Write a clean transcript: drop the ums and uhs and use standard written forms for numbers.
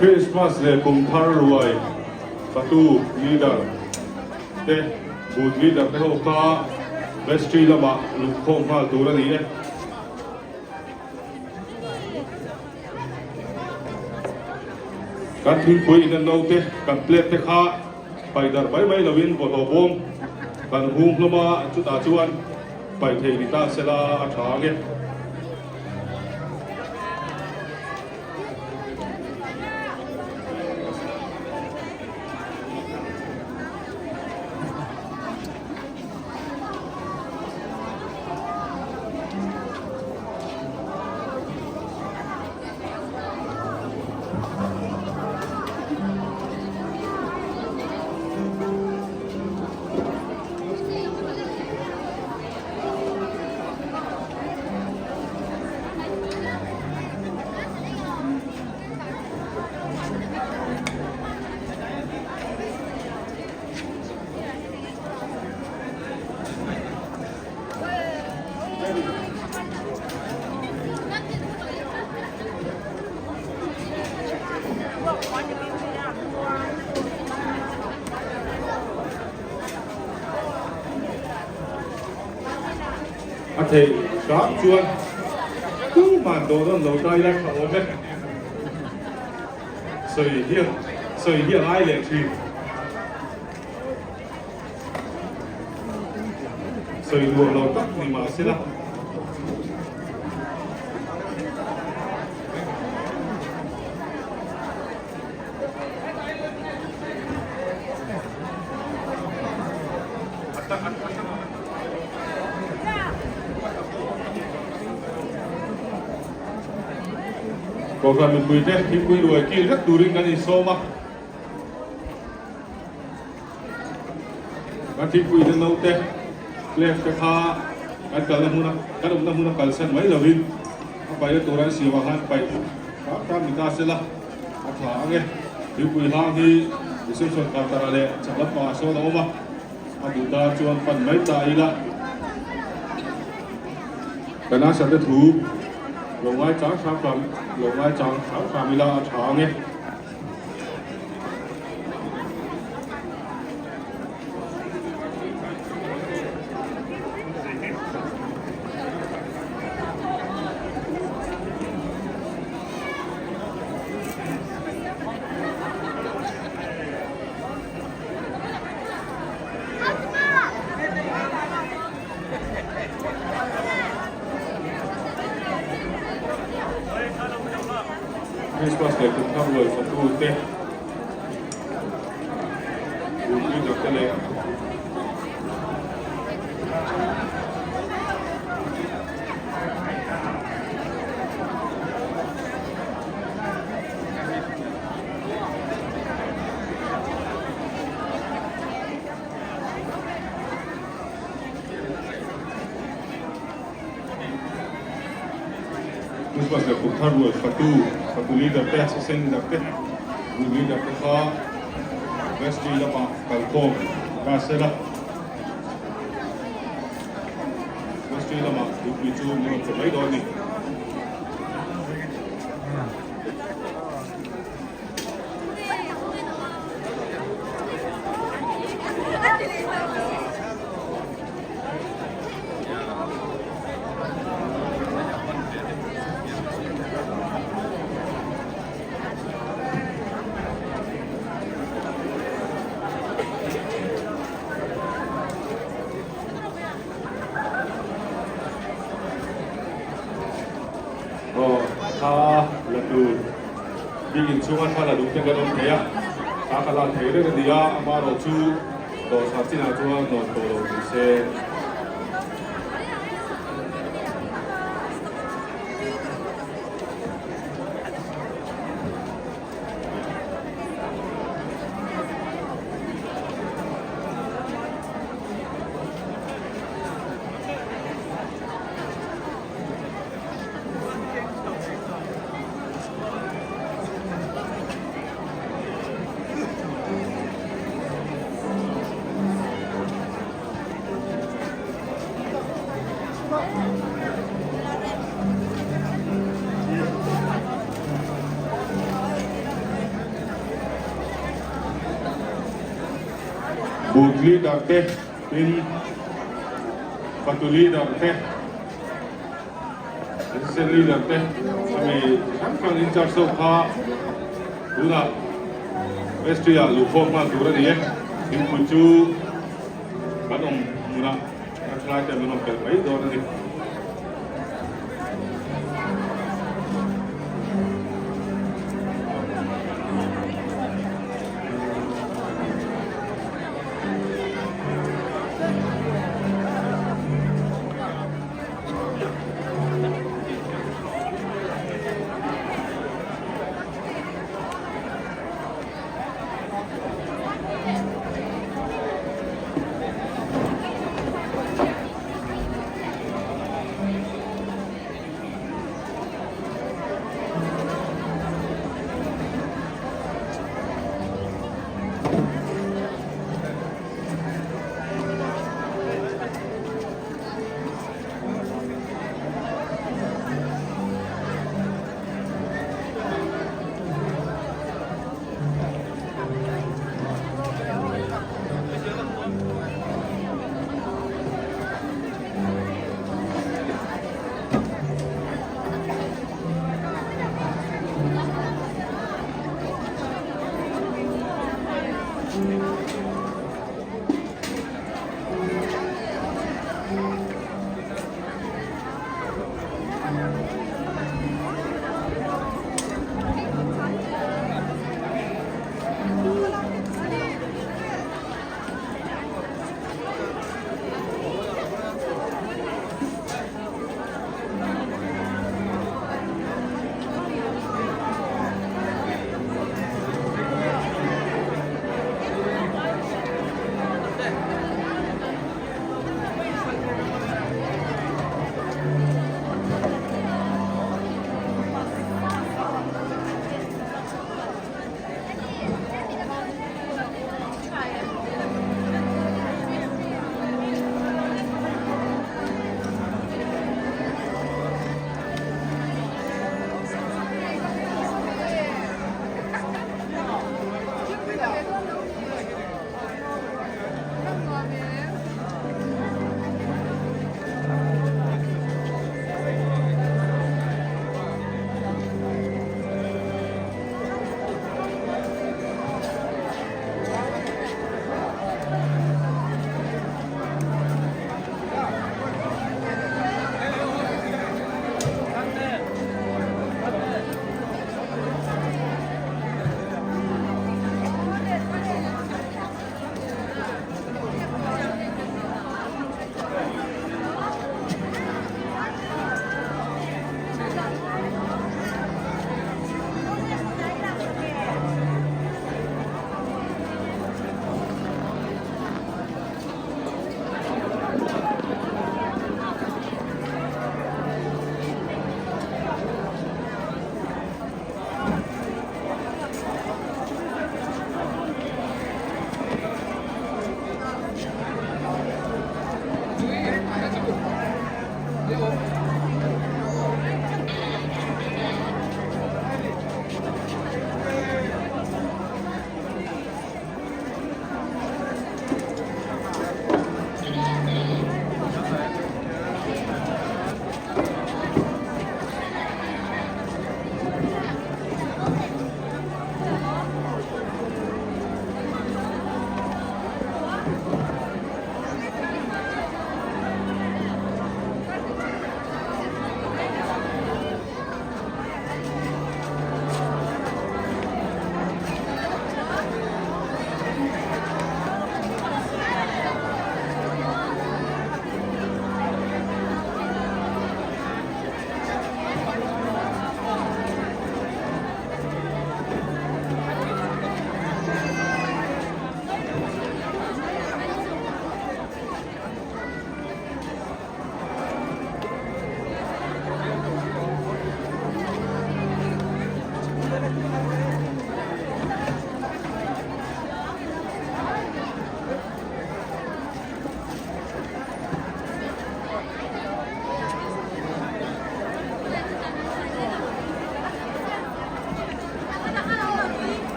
Christmas leh kum thar ruai fatu leader te booth leader te ho kha vestry lamah luhkhawm nghal tur a ni e. Kan thingpui in an naute kan plate te kha paih darh mai mai lovin bawlhhlawh bawm kan hung hlawm a, chutah chuan paih thei ni ta sela a tha ang e. A theih hram chuan tuman dawh rawn lo ta ila tha awm e. Sawi hian sawi hi a ngai leh thin. Sawi nuam lo tak ni mah sela. Kohhran mipuite thingpui ruai kil vek turin kan insawm a. Kan thingpui te naute plate te kha kan kalna hmuna kan awmna hmuna kalsan mai lovin a paihna tur an siamah khan paih hram hram ni ta sela a tha ang e. Thingpui hlang hi reception counter ah leh chhak lampangah sawn a awm a, a duh tan chuan pan mai ta ila. Kan answer te thu lo ngaichang hram hram lo ngaichang hram hram ila a tha ang e. Christmas leh kum thar ruai fatu te computer te leh Christmas leh kum thar rual fatu, fatu leader te, session leader te, group leader te kha vestry lamah kalkhawm ta sela. Vestry lamah thingpui chu min rawn pe mai dawn a ni. Aw thla la tur bik inchhunga thla la duh te kan awm thei a, thla ka lak thei reng a ni a, amaherawhchu dawhsan chinah chuan nawn tawh lo ni se. Booth leader te tin fatu leader te assistant leader te ami chi hrang hrang in charge ho kha tunah vestry ah luhkhawm nghal tur a ni e. Thingpui chu kan awm hmunah kan thalai ten an awm tel mai dawn a ni.